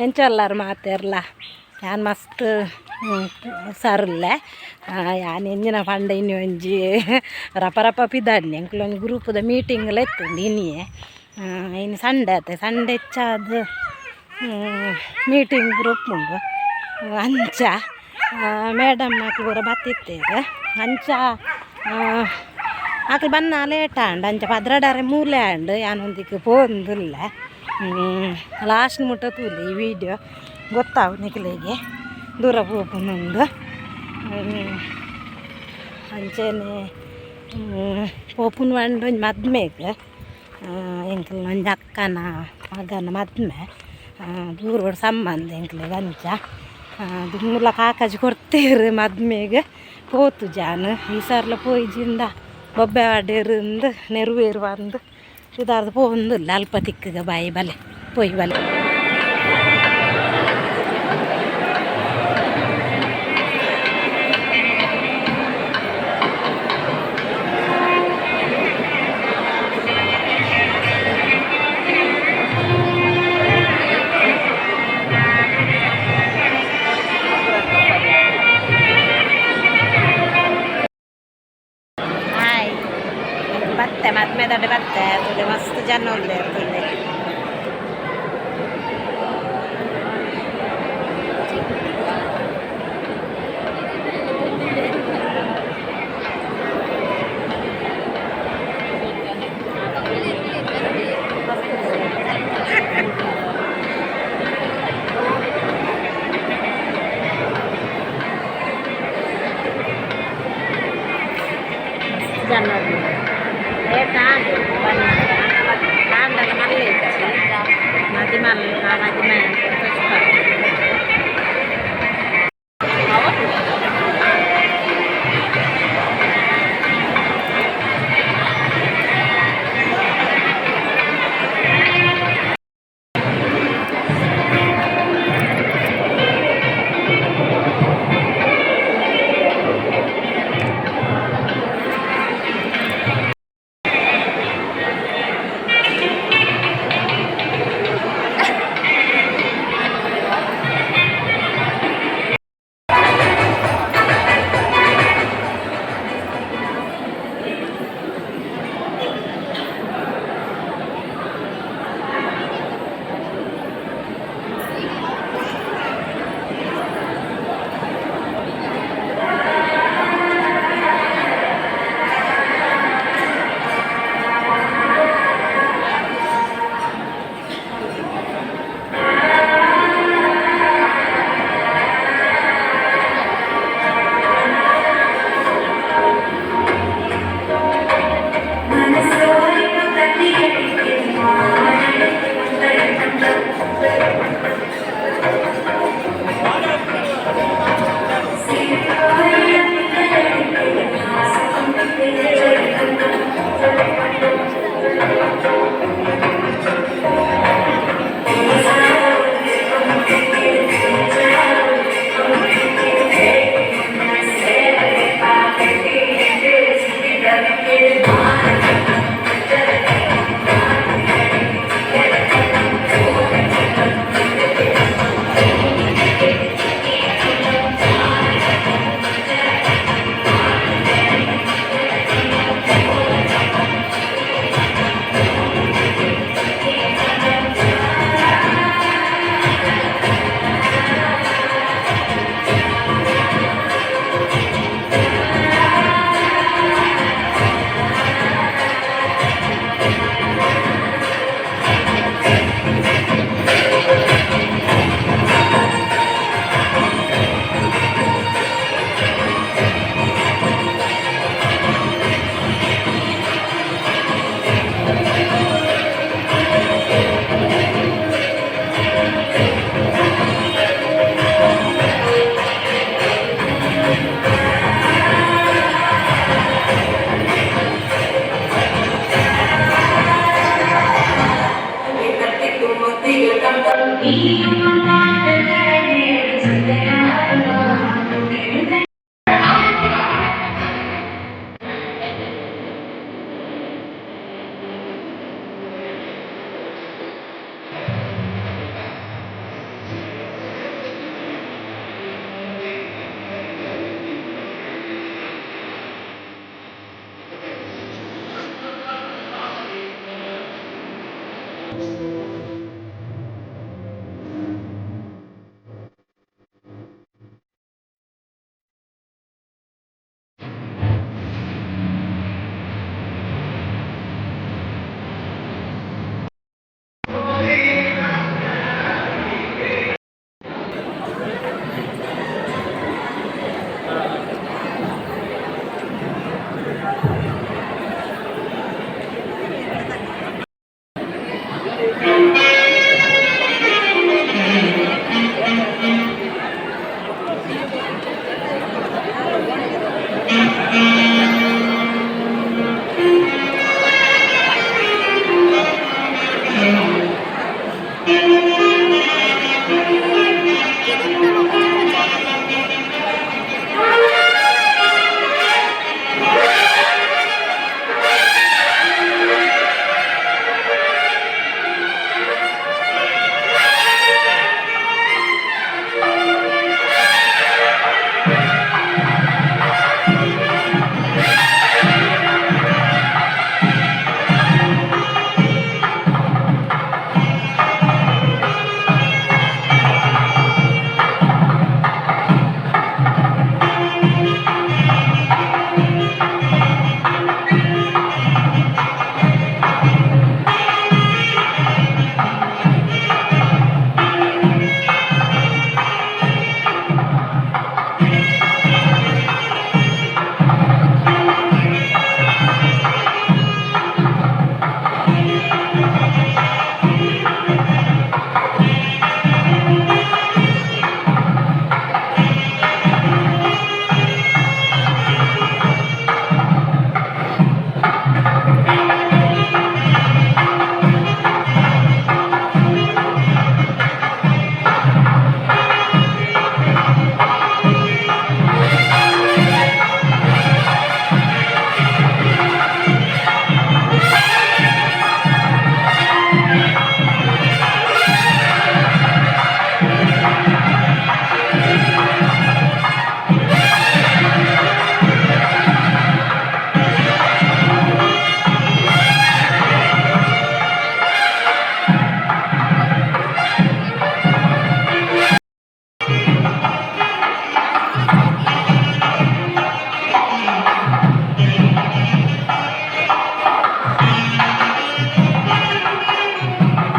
ಎಂಚೊಲ್ಲಾರು ಮಾತೆರ್ಲ ಯಾನ್ ಮಸ್ತ್ ಹುಷಾರಿಲ್ಲೆ. ಯಾನ್ ಎಂಜಿನ ಪಂಡ ಇನಿ ಒಂಜಿ ರಪ ರಪ ಪಿದಾಡ್ನಿ. ಎಂಕುಲು ಒಂಜಿ ಗ್ರೂಪುದ ಮೀಟಿಂಗ್ಲ ಇತ್ತುಂಡು ಇನಿಯೆ. ಇನಿ ಸಂಡೆ ಆತೆ, ಸಂಡೆ ಹೆಚ್ಚಾದ್ ಮೀಟಿಂಗ್ ಗ್ರೂಪ್ ಉಂಡು. ಅಂಚ ಮೇಡಮ್ ಅಕ್ಲು ಪೂರ ಬತ್ತಿತ್ತೇರು. ಅಂಚ ಅಕ್ಲು ಬನ್ನ ಲೇಟ್ ಆಂಡ್. ಅಂಚ 12 ಮೂಲೆ ಆಂಡ್. ಯಾನೊಂದಿಕ್ ಪೋಂದುಲ್ಲೆ. ಲಾಸ್ಟ್ ಮುಟ್ಟ ತೂಲೆ ಈ ವಿಡಿಯೋ, ಗೊತ್ತಾವು ನಿಕ್ಲೆಗೆ ದೂರ ಪೋಪುನೊಂದು. ಅಂಚೆನೆ ಪೋಪುನ ಪಂಡ ಒಂಜಿ ಮದ್ಮೆಗ್, ಎಂಕ್ಲ್ನ ಒಂಜಿ ಅಕ್ಕನ ಮಗನ ಮದ್ಮೆ. ದೂರೋಡು ಸಂಬಂಧ ಎಂಕ್ಲೆಗ್. ಅಂಚ ದುಂಬುಲ ಕಾಕಜಿ ಕೊರ್ತೇರು, ಮದ್ಮೆಗ್ ಪೋತು ಜಾನ್. ಈ ಸರ್ಲ ಪೋಯಿಜಿಂದ ಬೊಬ್ಬೆ ವಾಡೇರು ನೆರವೇರು ಬಂದು ಸುಧಾರ್ದು ಪೋಂದುಲ್ಲ. ಅಲ್ಪ ತಿಕ್ಕಗ ಬಾಯಿ ಬಲೆ ಪೋಯಿ ಬಲೆ. ಹಾಯ್, ಬತ್ತೆ ಮದ್ಮೆ ದೊಡ್ಡ ಬತ್ತೆ. ತುಲೆ ಮಸ್ತ್ ಜನ ಉಲ್ಲೇರು ತುಲೆ. ಮಸ್ತ್ ಜನ ಉಲ್ಲೇರು. ಲೇಟ್ ಆಂಡ್ ಬನ್ನಗ. ಆಂಡಲ ಮಲ್ಲೆ ಇಜ್ಜಿ, ಮದಿಮಲ್ ಮದಿಮೆ ಅಂತ.